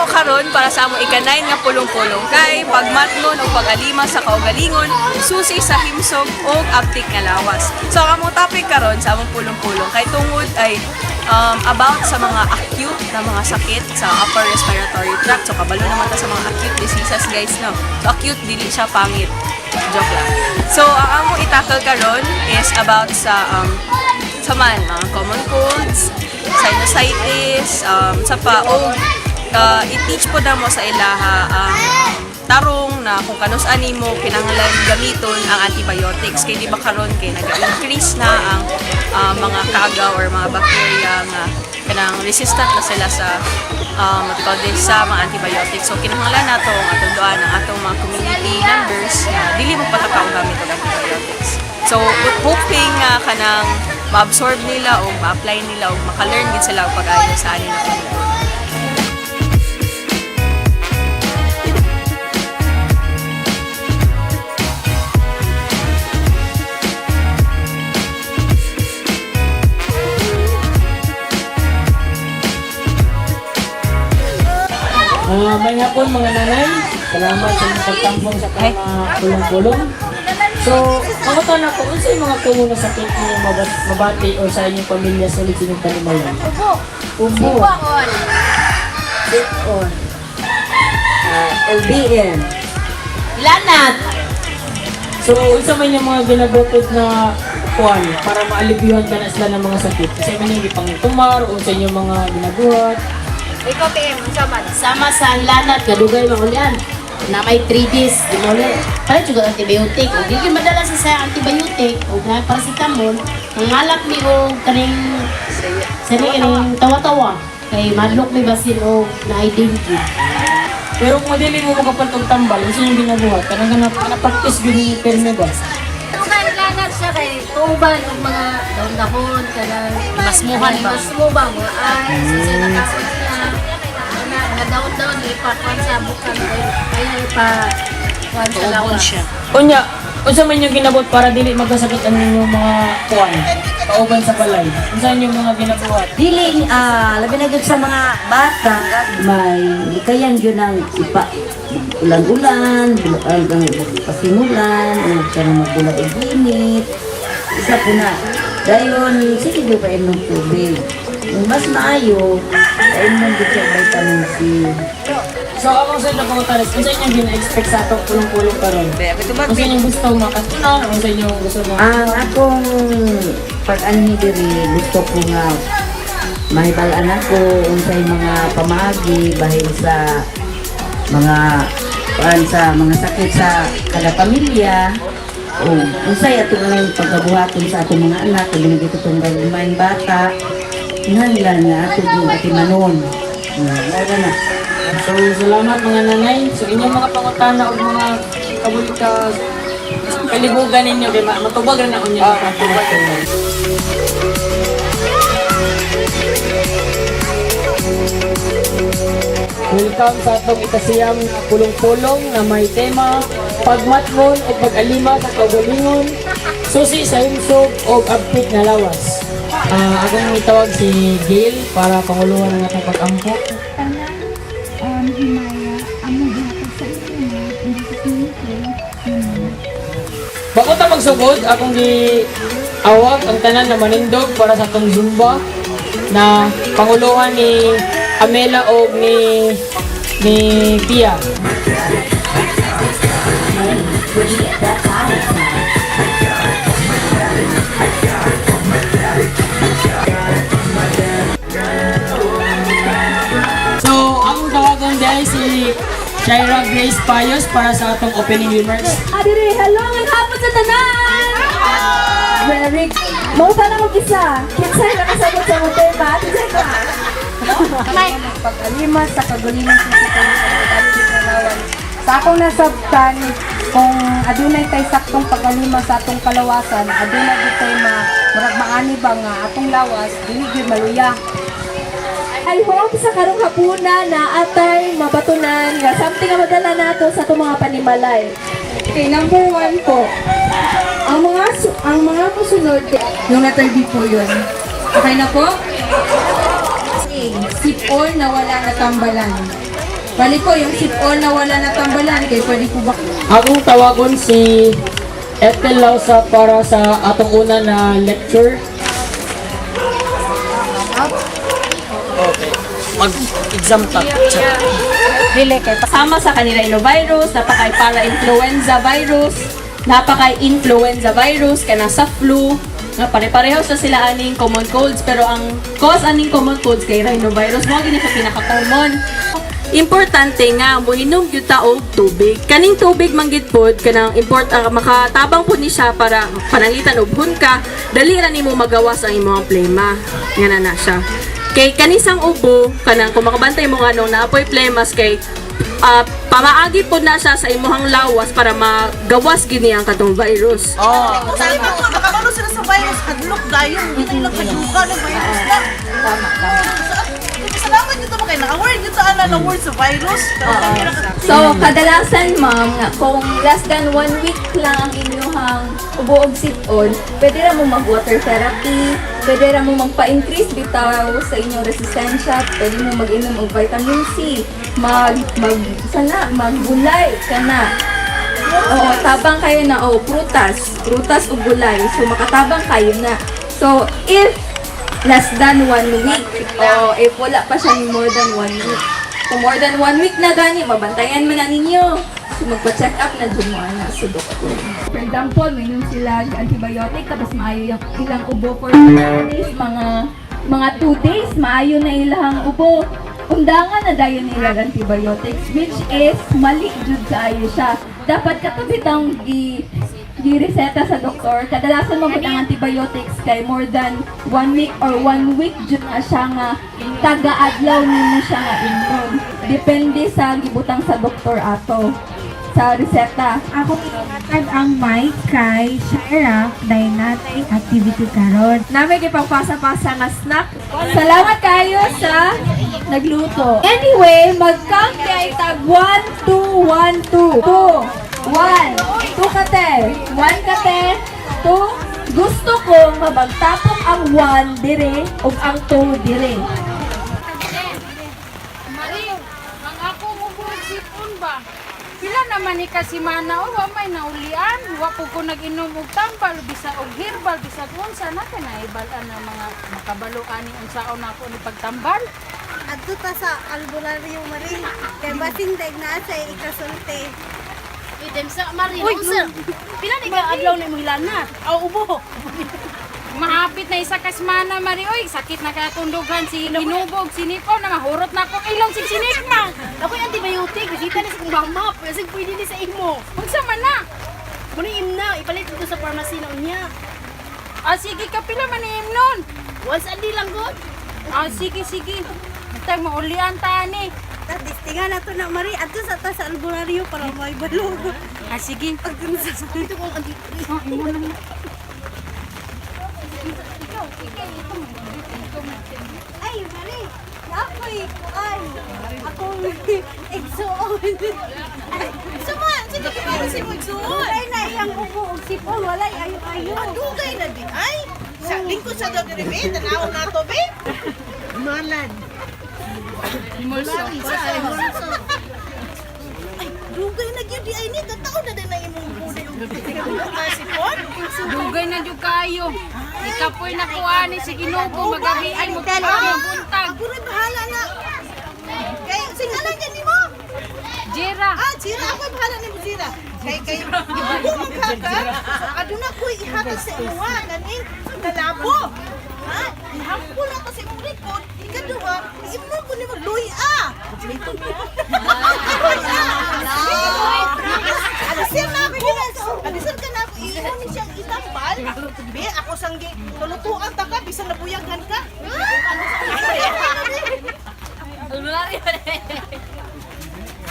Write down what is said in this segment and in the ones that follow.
Karon para sa among ika-9 nga pulong-pulong kay pagmatngon o pag-alima sa kaugalingon, susi sa himsog o abtik nga lawas. So ang among topic karon sa among pulong-pulong kay tungod ay about sa mga acute na mga sakit sa upper respiratory tract. So kabalo naman ta sa mga acute diseases, guys, no. So acute, dili siya pangit. Joke lang. So ang among i-tackle karon is about sa man, mga common colds, sinusitis, sa pa, o i-teach po namo sa ilaha ang tarong na kung kanus ani mo kinahanglan gamiton ang antibiotics, kay di ba karon kay nag-increase na ang mga kaga or mga bacteria nga kanang resistant na sila sa what you call this, sa mga antibiotics. So kinahanglan nato ang atong duan ang atong mga community members na dili mo patakaw gamit og antibiotics. So hoping nga kanang ma-absorb nila o ma-apply nila o maka-learn gid sila og pag-ayo sa ani na pulong. May hapon, mga nanay. Salamat sa inyong pagtampong sa mga pulong-pulong. So, pangutan ako, unsa yung mga common na sakit niyo mabati o sa inyong pamilya sa ulit inyong panimalay? Ubo. Ubo. On. On. LBM. Lanat. So, unsa man yung mga ginagupot na kuan para maalibyuhan ka na sila ng mga sakit? Unsa man yung gipangtumar, unsa inyong mga ginabuhat? Ikaw, PM, unsa man? Sama sa lanat, kadugay mga na may 3 days, di mo ulit. Palit juga antibiotic. O di madala sa antibiotic o na paracetamol, ang ngalap ni o kaning sa ni kaning tawa-tawa kay madlok may basin o naay dengue. Pero kung madili mo makapantog tambal, unsa yung ginabuhat? Kanang kana kana practice gyud ni perme ba? Kay lanat siya kay tuban og mga dahon-dahon kanang Masmuhan ba? Masmo ba mga ice kasi nakaon niya. Ana mga dahon-dahon ipakuan sa bukan kay kaya ipa kuan sa lawas. siya. Unya, unsa man yung ginabot para dili magkasakit ang inyong mga kuan kauban sa balay? Unsa inyong mga ginabuhat? Dili, labi na gyud sa mga bata, may likayan gyud ang ipa ulan-ulan, ang pasimulan, o kanang magbula og init. Isa po na. Dayon, sige gyud pa inom tubig. Mas maayo, painom gyud siya vitamin C. So, akong sa inyo pangutan is, unsa inyong gina-expect sa atong pulong-pulong karon? Unsa inyong gusto makatunan? Unsa inyong gusto ma... Ang akong pag-anhi diri, gusto ko nga mahibal-an ako unsay mga pamaagi bahin sa mga kuan sa mga sakit sa kada pamilya o unsay ato nga pagkabuhaton sa atong mga anak kung dito itong gagmayng bata kinahanglan nga ato yung atimanon. Mao na na. So, salamat, mga nanay. So, inyong mga pangutana o mga kabulika kalibugan ninyo kay matubag ra na unya. Matubag. Welcome sa atong ikasiyam na pulong-pulong na may tema pagmatngon o pag-alima sa kaugalingon, susi sa himsog o abtik na lawas. Akong itawag si Gail para panguluhan ang atong pag-ampo. Tanan himaya among gihatag sa inyo in Jesus name we pray. Amen. Bago ta magsugod, akong gi-awag ang tanan na manindog para sa atong Zumba na panguluhan ni Amela o ni Pia. So, ang tawagan dahil si Shaira Grace Payos para sa atong opening remarks. Adiri, hello, ang hapon sa tanan! Very Mao na kong isa. Kinsay nakasabot sa mong tema? Kinsay ka? Pag-alima sa kagalingon sa pag-alima. Sa akong nasabtan, kung adunay tay saktong pag-alima sa atong kalawasan, adunay gyud tay ma murag maani ba nga atong lawas dili gyud maluya. I hope sa karong hapuna na atay mabatunan nga something nga madala nato sa atong mga panimalay. Okay, number 1 po. Ang mga musunod, yung letter B po yun. Okay na po? Sipon na wala natambalan. Bali po, yung sipon na wala na tambalan, kay pwede po ba Akong tawagon si Ethel Lausa para sa atong una na lecture. Okay. Mag-exam ta. Dili kay pasama sa kanila rhinovirus, napakay para-influenza virus, napakay influenza virus kana sa flu. Nga pare-pareho sa sila aning common colds, pero ang cause aning common colds kay rhinovirus mo gini siya pinaka-common. Importante nga moinom gyud ta og tubig. Kaning tubig man gid pod kanang import makatabang pod ni siya para pananglitan ubhon ka, dali ra nimo magawas ang imong plema. Nga na na siya. Kay kanisang ubo, kanang kung makabantay mo nga nung naapoy plemas kay pamaagi po na siya sa imuhang lawas para magawas gini ang katong virus. Kung sa iba ko, nakabalo sila sa virus, hadlok dayon, hindi na ilang kaduka ng virus na. Tama, tama. Salamat nyo to kay naka-aware nyo to ana na word sa virus. Pero kami So, kadalasan ma'am, nga kung less than one week lang ang inyong ubo og sipon, pwede ra mo mag-water therapy, pwede ra mo magpa-increase bitaw sa inyong resistensya, pwede mo mag-inom og vitamin C, mag, mag, sana, maggulay ka na. Oo, tabang kayo na, oh, prutas, prutas ug gulay. So, makatabang kayo na. So, if less than one week, o if wala pa siya more than one week. So, more than one week na gani, mabantayan man na ninyo. So, magpa-check up na dyan mo ana sa doktor. For example, may sila antibiotic, tapos maayo yung ilang ubo for days, mga 2 days, maayo na ilang ubo. Undangan na dayon nila ang antibiotics, which is mali jud kaayo siya. Dapat katong gi gireseta sa doktor. Kadalasan mo ang antibiotics kay more than one week or one week jud na siya nga taga-adlaw nimo siya nga inom. Depende sa gibutang sa doktor ato sa reseta. Ako ihatag ang mic kay Shaira dahil natay activity karon. Nami gipangpasa-pasa nga snack. Salamat kayo sa nagluto. Anyway, mag-count kay tag 1, 2, 1, 2. 2, 1, 2 kate. 1 kate, 2. Gusto ko mabagtapok ang 1 dire ug ang 2 dire. Mari, ang ako mo sipon ba? Pila naman ni kasimana o wa may naulian, wa po ko nag-inom og tambal bisag og herbal bisag unsa na kay naibal-an ang mga makabalo ani unsaon ako ni pagtambal. Adto ta sa albularyo Marie. Kay basin dag na sa ikasulti. Item sa Marin, unsa? Pila ni ka adlaw na imong hilana? Aw ubo. Mahapit na isa ka semana Mari oy, sakit na kaya tundughan si hinubog sinipaw na mahurot na akong ilong sig sinikma. Ako'y antibiotic, bisita ni sa kong mama, pwede pwede ni sa imo. Unsa man na? Muna imna, ipalit dito sa pharmacy na unya. Ah, sige ka pila man ni nun. Once a day lang god. Ah, sige sige. Tay maulian ta ani. Tapos tinga na to na Marie, adto sa ta sa albularyo para may balog. Ah, sige. Adto na sa Ito kong antibiotic. Oh, imo lang na. Ay, Marie, ako'y kuan. Akong igsuon. Ay, suma, sige ka para si mo igsuon. Dugay na iyang ubo og sipon, walay ayo-ayo. Dugay na di ay. Sa lingkod sa daw diri be, tanaw na to be. Malad. Mulso. Ay, dugay na gyud di ay ni tataon na din na imong ubo di og sipon. Dugay na jud kayo. Ikapoy na ko ani si Ginubo magabi ay mo buntag. Ako rin bahala na. Kay singalan gani mo. Jera. Ah, Jira, ako bahala ni mo Jira. Kay kay gibubo man ka ka. So aduna ko'y ihatag sa imuha kaning kalabo. Ha? Ihampol na to sa imong likod. Ikaduha, iimnon ko nimo luya. Luya. Alisin na ako. Alisin ka na ako. Iimon ni siyang itambal. Be, ako sanggi tulutuan ta ka bisan nabuyagan ka.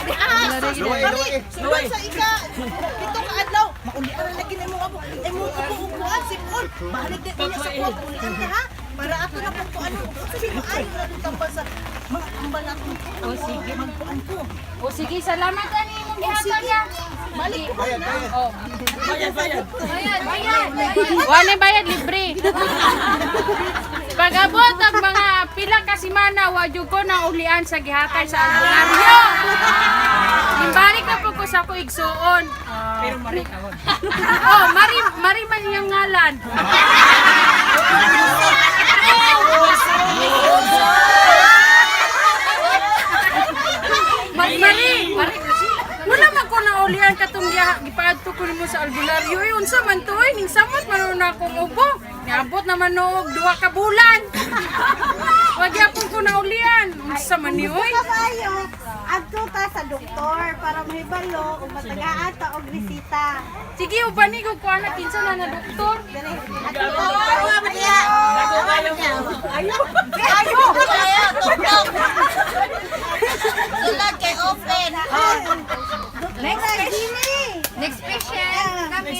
Ah, sulod sa ika. Dito ka adlaw. Maulian na lagi na imong abo. Imong ubo-ubuan sipon. Balik na niya sa kuwan ulian ka ha. Para ato na kung kuan mo. Kasi maayo na dito tambal sa mga tambal na akong O sige. magkuan ko. O sige, salamat ani imong O gihatag sige. ha. Balik ko na. Oh. Bayad, bayad. Bayad. Wala bayad libre. Pag-abot ang mga pila ka semana wa jud ko na ulian sa gihatag sa albularyo. Nimbalik na po ko sa ako igsuon. Pero mari Oh, mari mari man iyang ngalan. Mari mari mari. Wala man ko na ulian katong gipaadto ko nimo sa albularyo. Eh, unsa man to eh, ning samot man na akong ubo. Niabot naman og 2 ka bulan. Wa gyapon ko na ulian. Unsa man ni oy? Kabayo, adto ta sa doktor para mahibalo kung matagaan ta og resita. Sige, uban ni ko kuana kinsa na na doktor. Adto ta. Ayo. Ayo. Sulod kay open. Next patient. Next patient, kami.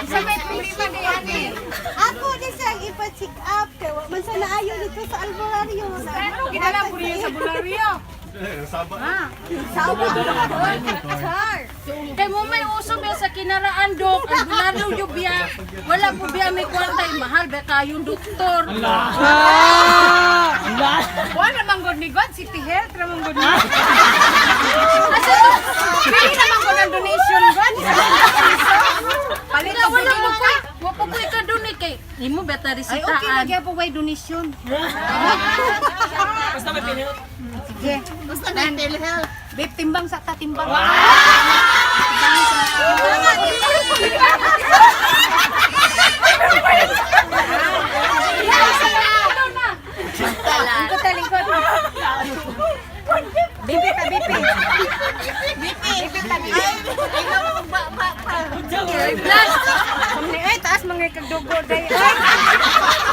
Sa may problema ni ate. Ako ni siyang ipa-check up kay wa man sa naayo dito sa albularyo. Ano gidala po niya sa bularyo? Sawa. Char. Kay mo may uso biya sa kinaraan dok, ang bularyo yo biya. Wala po biya may kwarta, eh, mahal ba kayong doktor. Wala man gud ni God, City Health ra man gud ni. Asa to? Pili naman ko ng donation God. Palit Wala wala po ko. Wa po ko ika-donate kay imo beta Ay, okay na resitaan. gyapon way donation. Basta may pinut. Sige. Basta na PhilHealth. Babe, timbang sa ta, timbang. Lingkod ta, lingkod. Bibi ta, bibi. BP. Ay, ikaw ba ba pa. Plus, Ay, taas mga kagdugo day. Ay,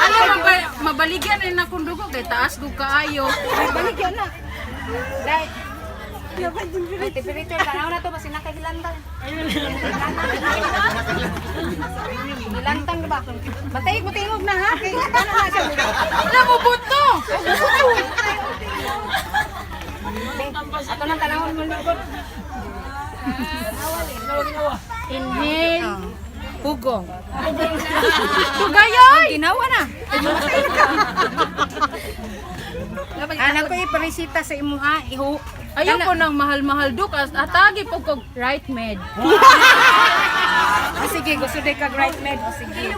ano mabaligyan rin akong dugo kay taas ko kaayo. ay baligyan na. Day. Ay, temperature, tanaw na to, basta nakahilantang. Hilantang na ba? Matayig mo tingog na ha? Kay ano na siya? Wala mo buto. Ato nang tanawon mo lingkod. Inhale. Pugong. Tugayoy. Ginawa na. Anak ko iparesita sa imuha, iho. Ayaw ko nang mahal-mahal dok as atagi po kog right med. Ah, sige, gusto day kag right med. O sige.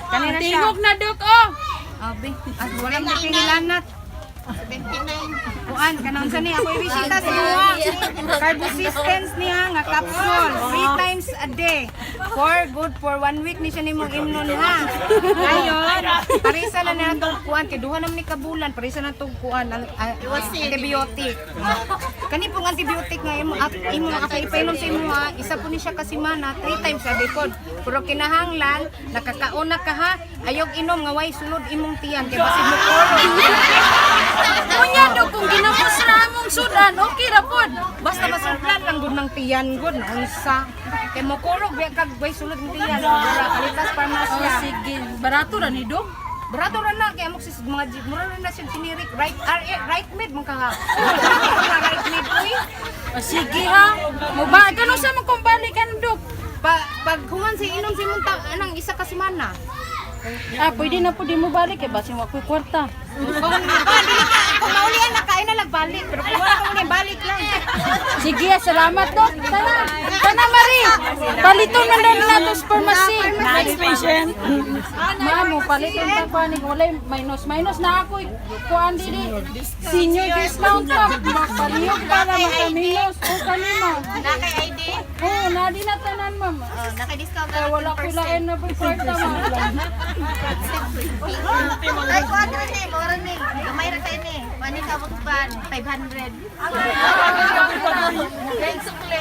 Kanina siya. Tingog na dok oh. Abi, as wala mo hilanat. 79. Kuan, kanang sa niya ako iresita sa imuha. Carbosistence niya nga capsule, 3 times a day. For good for one week ni siya nimong imnon ha. Ngayon, parisa na na itong kuan kay duha naman ni kabulan, parisa na itong kuan ang antibiotic. Kani pong antibiotic nga imo at imo ako ipainom sa imo ha, isa po ni siya ka semana, 3 times a day pod. Pero kinahanglan nakakaon na ka ha, ayog inom nga way sulod imong tiyan kay basig mo koro. Unya dok kung ginamos ra among sudan, okay ra pod. Basta masuplan lang gud ng tiyan gud unsa. Kay mo kurog biya kag way sulod ng tiyan. Wala kalitas Oh, parmasya. sige, barato ra ni dok. Barato ra na kay amok sis mga mura ra na siya generic right R right med man ka ha. Mga right med uy. Oh, sige ha. Mo ba kano sa man kung balikan dok? Pa, pag human si inom si mong anang isa ka semana. Ah, pwede na po di mo balik eh basin wa koy kwarta. Kung maulian na kain na lang balik pero kung wala ka maulian balik lang. Sige, salamat dok. Tana, tana Mari. Paliton na lang nato sa pharmacy. Next patient. Mamo, paliton ta pa ni walay minus minus na ako kuan dili. Senior discount pa. Mapaliyog para makaminus o kanimo. Nakay ID. Oo, na di na tanan ma'am. Oh, naka-discount Kaya wala ko lain na po kwarta ma'am. Ay, kuan ra ni, mora ni. Gamay ra kay ni. Wani ka mo kuan 500. Kay sukle.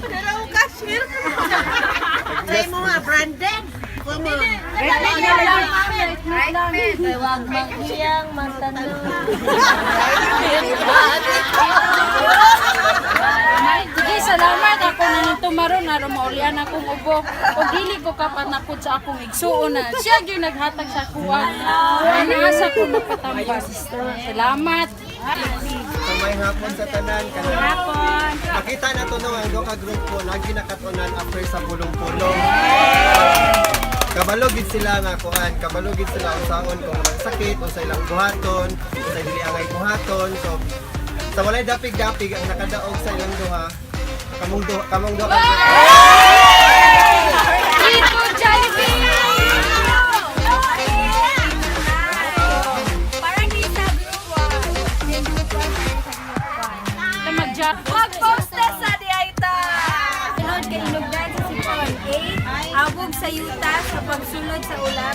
Pero cashier. Try mo nga branded. Kuan mo. Right med na lang. Right med. Wag mang matanong. Sige, salamat. Ako na nito maron aron maulian akong ubo. O dili ko kapanakod sa akong igsuon na. Siya gyud naghatag sa kuha. Kuha na asa ko napatambas. Salamat. Sa may hapon sa tanan kanang Hapon. Makita na to no ang duha ka grupo lagi nakatunan after sa pulong-pulong. Kabalo gid sila nga kuan, kabalo gid sila unsaon kung magsakit, unsa ilang buhaton, unsay dili angay buhaton. So sa walay dapig-dapig ang nakadaog sa ilang duha, kamong duha, kamong duha. Dito, Jollibee! Parang di sa group 1. Then group 1, sa group 1. Mag-post sa diayta! Sunod kay inugdan sa sipon. A. Abog sa yuta sa pagsulod sa ula.